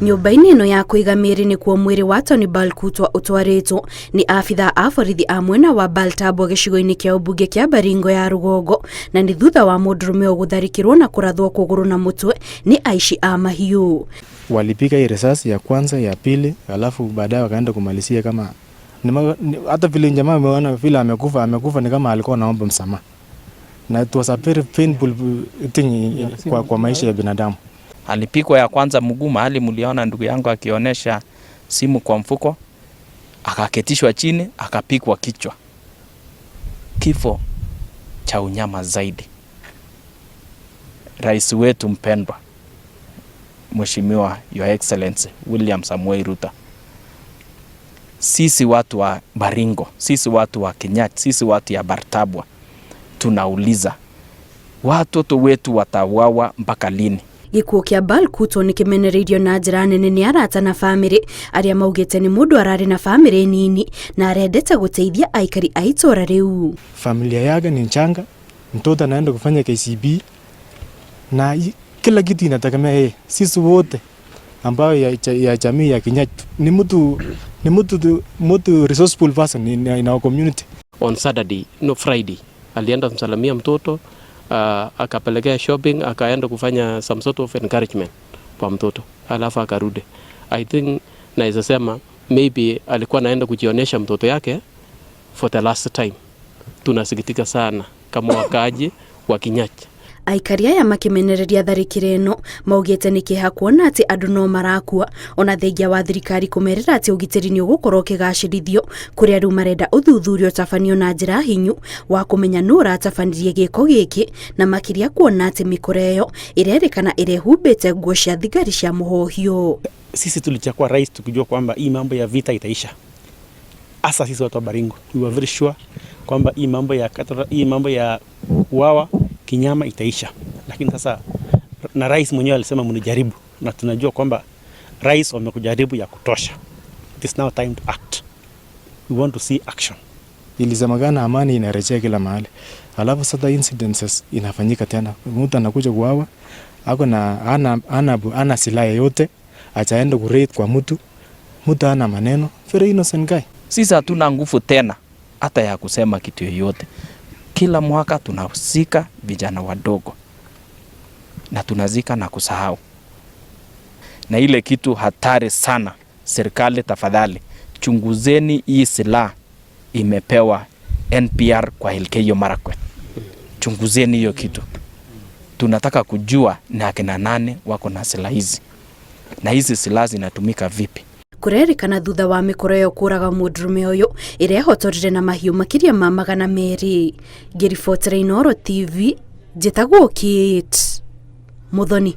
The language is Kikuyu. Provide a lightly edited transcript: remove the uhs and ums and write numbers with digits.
Nyũmba-inĩ ĩno ya kũiga mĩĩrĩ nĩkuo mwĩrĩ wa Tony Balkutwa ũtwarĩtwo nĩ abithaa a borithi a mwena wa Baltabwa gĩcigo-inĩ kĩa ũmbunge kĩa Baringo ya rũgongo, na nĩ thutha wa mũndũrũme ũyũ gũtharĩkĩrwo na kũrathwo kũgũrũ na mũtwe nĩ aici a mahiũ. Walipiga hii risasi ya kwanza, ya pili, alafu baadaye wakaenda kumalizia kama hata vile jamaa ameona vile amekufa, amekufa ni kama alikuwa anaomba msamaha. Na it was a very painful thing kwa maisha ya binadamu. Alipigwa ya kwanza mguu mahali mliona ndugu yangu akionyesha simu kwa mfuko, akaketishwa chini, akapigwa kichwa. Kifo cha unyama zaidi. Rais wetu mpendwa Mheshimiwa Your Excellency William Samoei Ruto, sisi watu wa Baringo, sisi watu wa Kinyach, sisi watu ya Bartabwa tunauliza watoto wetu watauawa mpaka lini? Gĩkuũ kĩa Balkutwa nĩ kĩmenereirio na njĩra nene nĩ arata na bamĩrĩ arĩa maugĩte nĩ mũndũ ararĩ na bamĩrĩ nini na arendete gũteithia aikari a itũũra rĩu. Familia yake ni nchanga, mtoto anaenda kufanya KCB na kila kitu inategemea yeye. Sisi wote ambayo ya jamii ya Kinyach ni mtu resourceful person in our community. On Saturday, no, Friday, alienda kumsalimia mtoto, akapelekea shopping, akaenda kufanya some sort of encouragement kwa mtoto, alafu akarudi. I think naweza sema maybe alikuwa anaenda kujionyesha mtoto yake for the last time. Tunasikitika sana kama wakaaji wa Kinyach. Aikari aya makĩmenereria tharĩkĩro ĩno maugĩte nĩ kĩeha kuona atĩ andũ no marakua ona thengia wa thirikari kũmerĩra atĩ ũgitĩri nĩ ũgũkorwo ũkĩgacĩrithio, kũrĩa rĩu marenda ũthuthuria ũtabanio na njĩra hinyu wa kũmenya nũ ũratabanirie gĩko gĩkĩ, na makĩria kuona atĩ mĩkora ĩyo ĩrerĩkana ĩrehumbĩte nguo cia thigari cia mũhohio. Sisi tulichagua rais tukijua kwamba hii mambo ya vita itaisha. Hasa sisi watu wa Baringo, we were very sure kwamba hii mambo ya kuuawa kinyama itaisha, lakini sasa na rais mwenyewe alisema mnijaribu, na tunajua kwamba rais wamekujaribu ya kutosha. It is now time to act. We want to see action. Ilisemekana amani inarejea kila mahali, alafu sasa incidences inafanyika tena, mtu anakuja kuuawa, ako na ana silaha yoyote, achaenda kuraid kwa mtu, mtu ana maneno, very innocent guy. Sisi hatuna nguvu tena hata ya kusema kitu yoyote. Kila mwaka tunazika vijana wadogo na tunazika na kusahau. Na ile kitu hatari sana, serikali tafadhali chunguzeni hii silaha imepewa NPR kwa Elgeyo Marakwet. Chunguzeni hiyo kitu. Tunataka kujua ni akina nani wako na silaha hizi na hizi silaha zinatumika vipi. Kũrerĩkana thutha wa mĩkora ĩyo kũraga mũndũrũme ũyũ ĩrehotorire na mahiũ makĩria ma 200. Ngĩribotera Inooro TV, njĩtagwo Kate Muthoni.